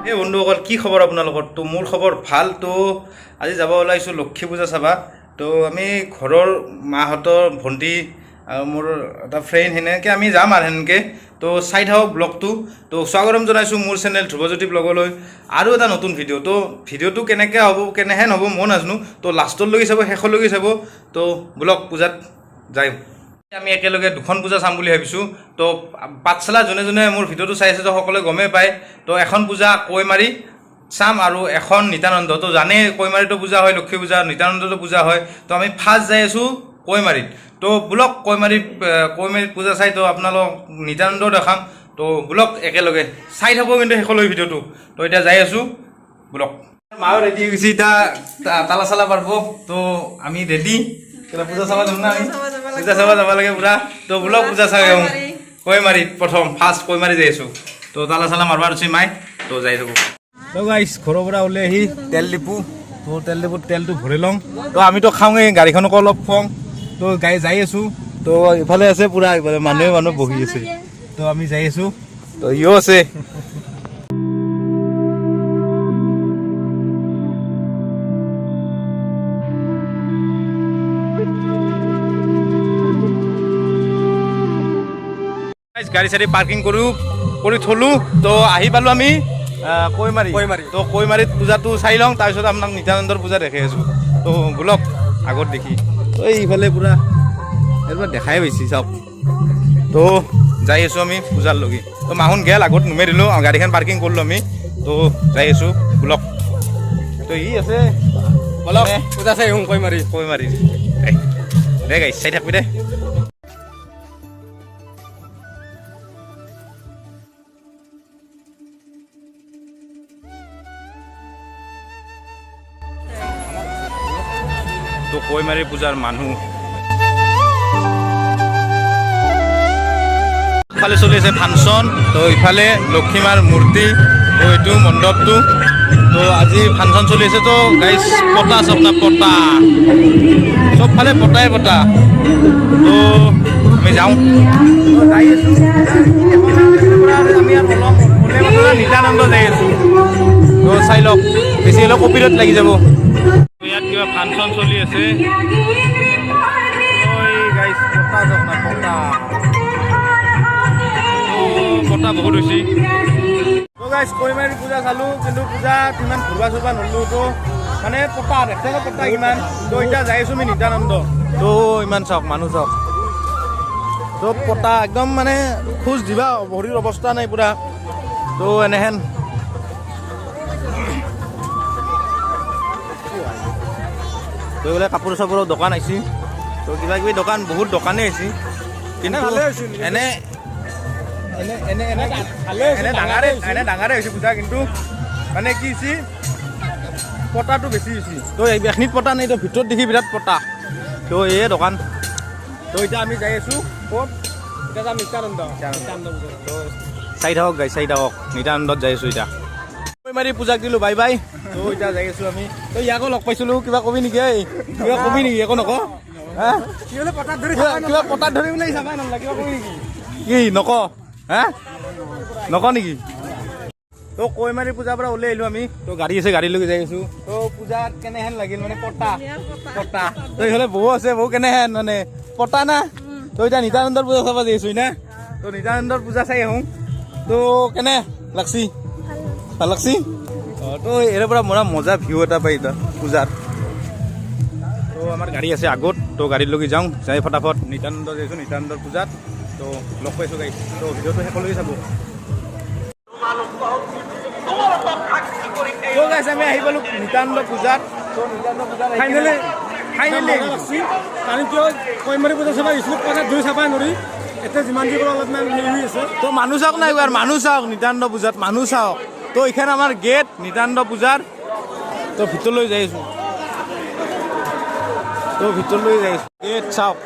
এই বন্ধুসকল, কি খবৰ আপোনালোকৰ? তো মোৰ খবৰ ভাল। তো আজি যাব ওলাইছোঁ লক্ষী পূজা চাবা। তো আমি ঘৰৰ মাহঁতৰ ভণ্টি আৰু মোৰ এটা ফ্ৰেণ্ড, সেনেকৈ আমি যাম আৰু সেনেকৈ। তো চাই থাকক ব্লগটো। তো স্বাগতম জনাইছোঁ মোৰ চেনেল ধ্ৰুৱজ্যোতি ব্লগলৈ আৰু এটা নতুন ভিডিঅ'। তো ভিডিঅ'টো কেনেকৈ হ'ব, কেনেহেন হ'ব মই নাজানো। তো লাষ্টলৈকে চাব, শেষলৈকে চাব। তো ব্লগ পূজাত যাই আমি একেলগে দুখন পূজা চাম বুলি ভাবিছোঁ। তো পাঠশালা যোনে যোনে মোৰ ভিডিঅ'টো চাই আছে, তো সকলোৱে গমেই পায়। তো এখন পূজা কৈমাৰী চাম আৰু এখন নিত্যানন্দ। তো জানেই, কৈমাৰীতো পূজা হয় লক্ষী পূজা, নিত্যানন্দতো পূজা হয়। তো আমি ফাৰ্ষ্ট যাই আছোঁ কৈমাৰীত। তো বোলক কৈমাৰীত পূজা চাই তো আপোনালোকক নিত্যানন্দও দেখাম। তো বোলক একেলগে চাই থাকোঁ কিন্তু শেষলৈ ভিডিঅ'টো। তো এতিয়া যাই আছোঁ, বোলক। মাও ৰেডি হৈ গৈছে এতিয়া, তালা চালা পাৰিব। তো আমি ৰেডি। পূজা চাব যাম না আমি? পূজা চাব যাব লাগে পুৰা। তো বোলক পূজা চাই আহোঁ। কৈমাৰীত প্ৰথম ফাৰ্ষ্ট কৈমাৰী যাই আছোঁ। তো তালা চালা মাৰবা ধৰিছে মাই, তো যাই থাকোঁ। তো গাইছ, ঘৰৰ পৰা ওলাই আহি তেল ডিপু, তো তেল ডিপুত তেলটো ভৰাই লওঁ। তো আমিতো খাওঁৱেই, গাড়ীখনকো অলপ খুৱাওঁ। তো গাড়ী যাই আছোঁ। তো ইফালে আছে পুৰা, ইফালে মানুহে মানুহ বহি আছে। তো আমি যাই আছোঁ। তো ইও আছে। Guys, গাড়ী চাড়ী পাৰ্কিং কৰোঁ কৰি থলো। তো আহি পালো আমি কৈমাৰী। কৈমাৰী। তো কৈমাৰীত পূজাটো চাই লওঁ, তাৰপিছত আপোনাক নিত্যানন্দৰ পূজা দেখাই আছো। তো বোলক আগত দেখি। তো এইফালে পুৰা ইয়াৰ পৰা দেখাই পাইছি, চাওক। তো যাই আছো আমি পূজাৰ লগি। তো মাহুন গেল আগত, নুমাই দিলোঁ, গাড়ীখন পাৰ্কিং কৰিলোঁ আমি। তো যাই আছো, বোলক। তো ই আছে। বলক, পূজা চাই আহোঁ কৈমাৰী। কৈমাৰী দে গাইছ, চাই থাকবি দে। তো কৈমাৰী পূজাৰ মানুহ ইফালে চলি আছে ফাংচন। তো ইফালে লক্ষীমাৰ মূৰ্তি, তো এইটো মণ্ডপটো। তো আজি ফাংচন চলি আছে। তো গাইছ, পতা চব না পতা, চবফালে পতাই পতা। তো আমি যাওঁ, যাই আছো। আমি আৰু অলপ ওলাই মাত্ৰ নিত্যানন্দ যাই আছো। তো চাই লওক, বেছি হ'লে কপিৰত লাগি যাব। ইয়াত কিবা ফাংচন চলি আছে। গাইছ, পতা চাওক না পতা। তো পতা বহুত হৈছে। তো গাইছ, কৈমাৰী পূজা চালো, কিন্তু পূজাত ইমান ঘূৰবা চুৰবা নলো। তো মানে পতা দেখছে ন, পতা কিমান। তো এতিয়া যাই আছো আমি নিত্যানন্দ। তো ইমান চাওক, মানুহ চাওক। তো পতা একদম, মানে খোজ দিবা ভৰিৰ অৱস্থা নাই পুৰা। তো এনেহেন। তো এইবিলাক কাপোৰ চাপোৰৰ দোকান আহিছে। তো কিবা কিবি দোকান, বহুত দোকানেই আহিছে। কিন্তু ভালে হৈছে। এনে এনে এনে এনে এনে ডাঙাৰে হৈছে পূজা, কিন্তু মানে কি হৈছে, পতাটো বেছি হৈছে। তো এইখিনিত পতা নাই, তো ভিতৰত দেখি বিৰাট পতা। তো এই দোকান। তো এতিয়া আমি যাই আছো ক'ত? এতিয়া যাম নিত্যানন্দ, নিত্যানন্দ পূজা। তো চাই থাকক গাইছ, চাই থাকক। নিত্যানন্দত যাই আছো এতিয়া। মাৰি পূজাক দিলো বাই বাই। তো এতিয়া যাই আছো আমি। তো ইয়াকো লগ পাইছিলো। কিবা কবি নেকি? এই কিবা কবি নেকি? একো নক হা? কি হ'লে পতাত ধৰি কিবা পতাত ধৰি বোলে চাবাই নহ'লে। কিবা কবি নেকি? কি নক হা? নক নেকি? তো কৈমাৰী পূজাৰ পৰা ওলাই আহিলো আমি। তো গাড়ী আছে, গাড়ী লৈ যাই আছো। তো পূজাত কেনেহেন লাগিল? মানে পতা পতা। তো এইফালে বৌ আছে, বৌ কেনেহেন মানে পতা না? তো এতিয়া নিত্যানন্দৰ পূজা চাব যাই আছো না। তো নিত্যানন্দৰ পূজা চাই আহোঁ। তো কেনে লাগছি? ভাল লাগছি। অ, তো ইয়াৰ পৰা মৰা মজা ভিউ এটা পাই এতিয়া পূজাত। তো আমাৰ গাড়ী আছে আগত, তো গাড়ীত লগি যাওঁ, যাই ফটাফট নিত্যানন্দ যাইছোঁ, নিত্যানন্দৰ পূজাত। তো লগ পাইছোঁ গাইছ। তো ভিডিঅ'টো শেষলৈকে চাব। তো গাইছ, আমি আহি পালোঁ নিত্যানন্দ পূজাত। তো নিত্যানন্দ পূজাত ফাইনেলি ফাইনেলি লাগছি। কাৰণ কিয়, কৈমাৰী পূজা চাব আহিছিলোঁ, পতাত ধৰি চাবাই নোৱাৰি। এতিয়া যিমান যি কৰোঁ অলপমান হেৰি হৈ আছে। তো মানুহ চাওক না একবাৰ, মানুহ চাওক। নিত্যানন্দ পূজাত মানুহ চাওক। তো এইখন আমাৰ গেট নিত্যানন্দ পূজাৰ। তো ভিতৰলৈ যাই আছোঁ। তো ভিতৰলৈ যাই আছোঁ, গেট চাওক।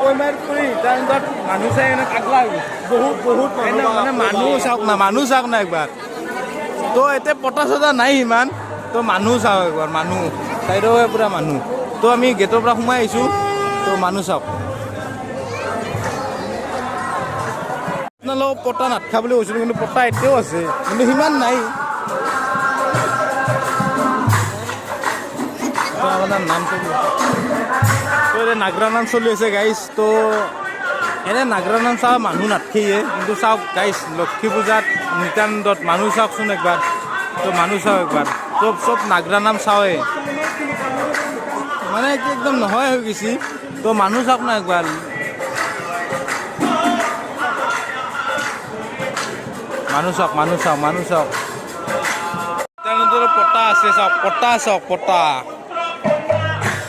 কৈমাৰীত কৰি নিত্যানন্দত মানুহ চাই এনে পাগলা হৈ গৈছে। বহুত বহুত এনে মানে মানুহ চাওক না, মানুহ চাওক না একবাৰ। তো এতিয়া পতা চতা নাই ইমান। তো মানুহ চাওক একবাৰ, মানুহ। চাইডে পূৰা মানুহ। তো আমি গেটৰ পৰা সোমাই আহিছোঁ। তো মানুহ চাওক। আপোনালোকক পতা নাথকা বুলি কৈছিলোঁ, কিন্তু পতা এতিয়াও আছে, কিন্তু সিমান নাই। তো আপোনাৰ নামটো কি? তো এতিয়া নাগৰা নাম চলি আছে গাইজ। তো এনে নাগৰা নাম চাওঁ মানুহ নাথকেয়ে, কিন্তু চাওক গাইজ, লক্ষী পূজাত নিতান্তত মানুহ চাওকচোন একবাৰ। তো মানুহ চাওক একবাৰ, চব চব নাগৰা নাম চাওঁৱে, মানে কি একদম নহয় হৈ গৈছে। তো মানুহ চাওক না একবাৰ। মানুহ চাওক, মানুহ চাওক, মানুহ চাওক। নিত্যানন্দৰ পতা আছে, চাওক পতা, চাওক পতা।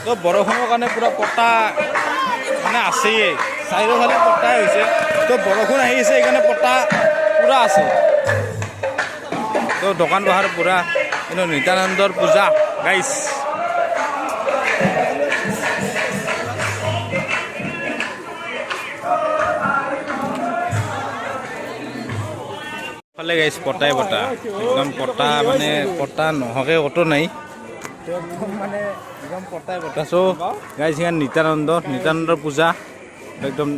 তো বৰষুণৰ কাৰণে পূৰা পতা মানে আছেই, চাৰিওফালে পতাই হৈছে। তো বৰষুণ আহি আছে, সেইকাৰণে পতা পূৰা আছে। তো দোকান পোহাৰ পূৰা, কিন্তু নিত্যানন্দৰ পূজা গাইছ। ফালে গাইছ পতাই পতা, একদম পতা, মানে পতা নোহোৱাকে অটো নাই। তো একদম মানে একদম পতাই পতা। চ' গাইছ, সেইখন নিত্যানন্দৰ পূজা একদম,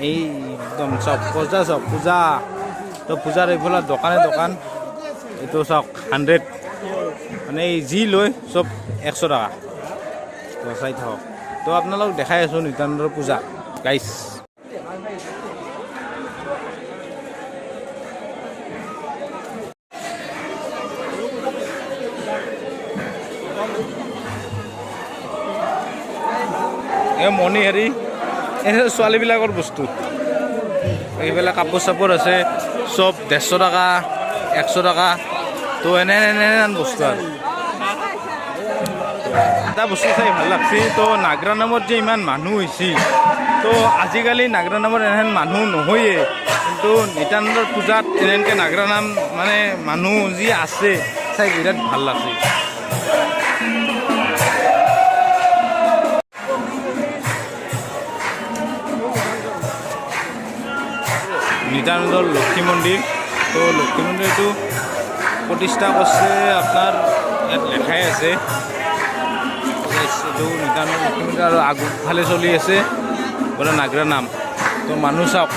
এই একদম চব পূজা, চব পূজা। তো পূজাৰ এইফালে দোকানে দোকান। এইটো চাওক, 100, মানে এই যি লয় চব 100 টকা। তো চাই থাকক। তো আপোনালোক দেখাই আছোঁ নিত্যানন্দৰ পূজা গাইছ। এই মণি হেৰি, এই ছোৱালীবিলাকৰ বস্তু। এইবিলাক কাপোৰ চাপোৰ আছে, চব 150 টকা, 100 টকা। তো এনে এনে এনে বস্তু। আৰু এটা বস্তু চাই ভাল লাগছে। তো নাগৰা নামত যে ইমান মানুহ হৈছে, তো আজিকালি নাগৰা নামত এনেহেন মানুহ নহয়ে, কিন্তু নিত্যানন্দৰ পূজাত এনেকৈ নাগৰা নাম মানে মানুহ যি আছে, চাই বিৰাট ভাল লাগছে। নিত্যানন্দৰ লক্ষী মন্দিৰ। তো লক্ষী মন্দিৰটো প্ৰতিষ্ঠা কৰিছে আপোনাৰ ইয়াত লেখাই আছে। এইটো নিত্যানন্দ লক্ষী মন্দিৰ আৰু আগফালে চলি আছে পুৰা নাগৰা নাম। তো মানুহ চাওক,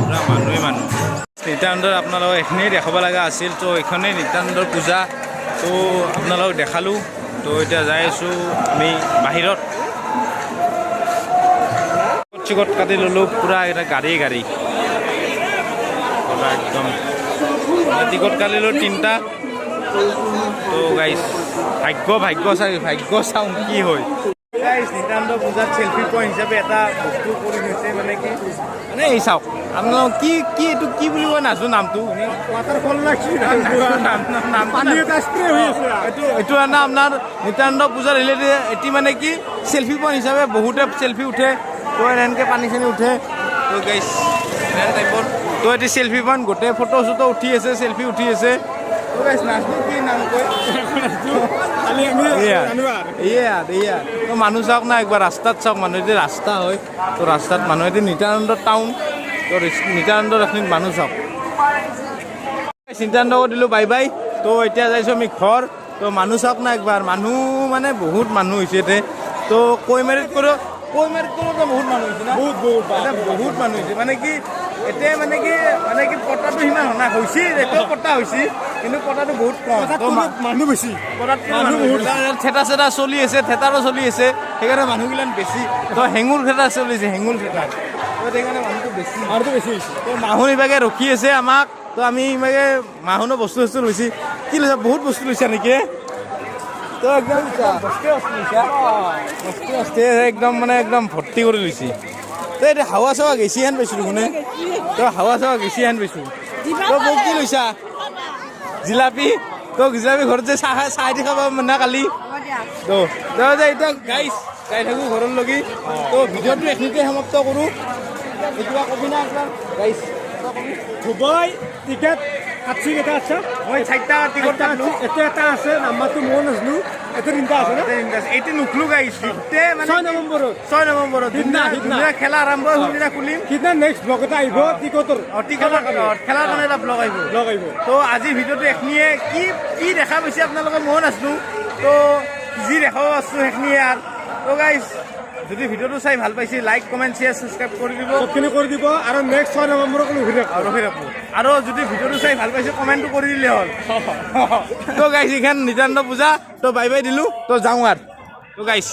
পুৰা মানুহেই মানুহ। নিত্যানন্দৰ আপোনালোকক এইখিনিয়ে দেখাব লগা আছিল। তো এইখনেই নিত্যানন্দৰ পূজা, তো আপোনালোকক দেখালোঁ। তো এতিয়া যাই আছোঁ আমি বাহিৰত। টিকট কাটি ল'লোঁ, পূৰা এটা গাড়ী গাড়ী পূৰা একদম টিকট কাটিলোঁ তিনিটা। তো গাইছ, ভাগ্য ভাগ্য চাই, ভাগ্য চাওঁ কি হয়। গাইছ, নিত্যানন্দ পূজাত চেলফি পইণ্ট হিচাপে এটা বস্তু কৰি থৈছে, মানে কি, মানে এই চাওক আপোনালোক, কি কি এইটো কি বুলি কয় নাজো নামটো। ৱাটাৰফল না কি? নাম পানী এটা স্প্ৰে হৈ আছে। এইটো মানে আপোনাৰ নিত্যানন্দ পূজাৰ ৰিলেটেড এটি, মানে কি, চেলফি পইণ্ট হিচাপে বহুতে চেলফি উঠে। তো এনেকৈ পানী চানী উঠে। তো গাইছ, এনে টাইপৰ। তো এটি চেলফি পইণ্ট, গোটেই ফটো চটো উঠি আছে, চেলফি উঠি আছে। তো গাইছ, নাজনো কি নাম কয়। খালি আমি এয়া জানো আৰু। এয়া এয়া। তো মানুহ চাওক না একবাৰ, ৰাস্তাত চাওক মানুহ। এতিয়া ৰাস্তা হয়, তো ৰাস্তাত মানুহ। এতিয়া নিত্যানন্দ টাউন, তো নিত্যানন্দৰ এখিনিত মানুহ চাওক। নিত্যানন্দক দিলোঁ বাই বাই। তো এতিয়া যাইছোঁ আমি ঘৰ। তো মানুহ চাওক না একবাৰ, মানুহ মানে বহুত মানুহ হৈছে ইয়াতে। তো কৈমাৰীত কৰোঁ বহুত মানুহ হৈছে না? বহুত বহুত। এতিয়া বহুত মানুহ হৈছে। মানে কি এতিয়া মানে কি পতাটো সিমান হোৱা নাই, হৈছে, এতিয়াও পতা হৈছে, কিন্তু পতাটো বহুত কম। তাত তো মানুহ বেছি। পতাতকৈ মানুহ মানুহ বহুত। থিয়েটাৰ চেটাৰ চলি আছে, থিয়েটাৰো চলি আছে, সেইকাৰণে মানুহগিলান বেছি। তো হেঙুল থিয়েটাৰ চলিছে, হেঙুল থিয়েটাৰ, তো সেইকাৰণে মানুহটো বেছি। মানুহটো বেছি হৈছে। তো মাহুন ইভাগে ৰখি আছে আমাক। তো আমি ইভাগে মাহুনৰ বস্তু চস্তু লৈছে। কি লৈছা? বহুত বস্তু লৈছা নেকি? তো একদম বস্তু বস্তু লৈছা, বস্তু বস্তু একদম মানে একদম ভৰ্তি কৰি লৈছে। তো এতিয়া হাৱা চাৱা গেছি হেন পাইছোঁ দেখোন। তো হাৱা চাৱা গেছি হেন পাইছোঁ। তো বৌ, কি লৈছা? জিলাপি। তো জিলাপি ঘৰত যে চাহ চাহ দি খাব মানে কালি। তো তো এতিয়া গাইছ, যাই থাকোঁ ঘৰৰ লগি। তো ভিডিঅ'টো এইখিনিতে সমাপ্ত কৰোঁ। কিবা কবি না একবাৰ গাইছ? দুবাই টিকেট কাটছি। কেইটা আচ্ছা? মই চাৰিটা টিকট কাটলো। এতিয়া এটা আছে, নাম্বাৰটো ময়ো নাজানো। এতিয়া তিনিটা আছে না? এইটো নুখলো গাইছ, গোটেই মানে 6 নৱেম্বৰত। 6 নৱেম্বৰত। সিদিনা, সিদিনা। যোনদিনা খেলা আৰম্ভ হয়, সেইদিনা খুলিম। সিদিনা নেক্সট ব্লগ এটা আহিব টিকটৰ। টিকটৰ খেলাৰ কাৰণে এটা ব্লগ আহিব। ব্লগ আহিব। তো আজিৰ ভিডিঅ'টো এইখিনিয়ে। কি কি দেখা পাইছে আপোনালোকে, ময়ো নাজানো। তো যি দেখাব পাৰছোঁ সেইখিনিয়ে আৰু। তো গাইজ, যদি ভিডিঅ'টো চাই ভাল পাইছে, লাইক, কমেণ্ট, শ্বেয়াৰ, ছাবস্ক্ৰাইব কৰি দিব। চবখিনি কৰি দিব আৰু নেক্সট 6 নৱেম্বৰক ৰখি থাকব। আৰু ৰখি থাকোঁ। আৰু যদি ভিডিঅ'টো চাই ভাল পাইছে, কমেণ্টটো কৰি দিলে হ'ল। তো গাইজ, এইখন নিতান্ত পূজা। তো বাই বাই দিলোঁ, তো যাওঁ আৰু। তো গাইজ।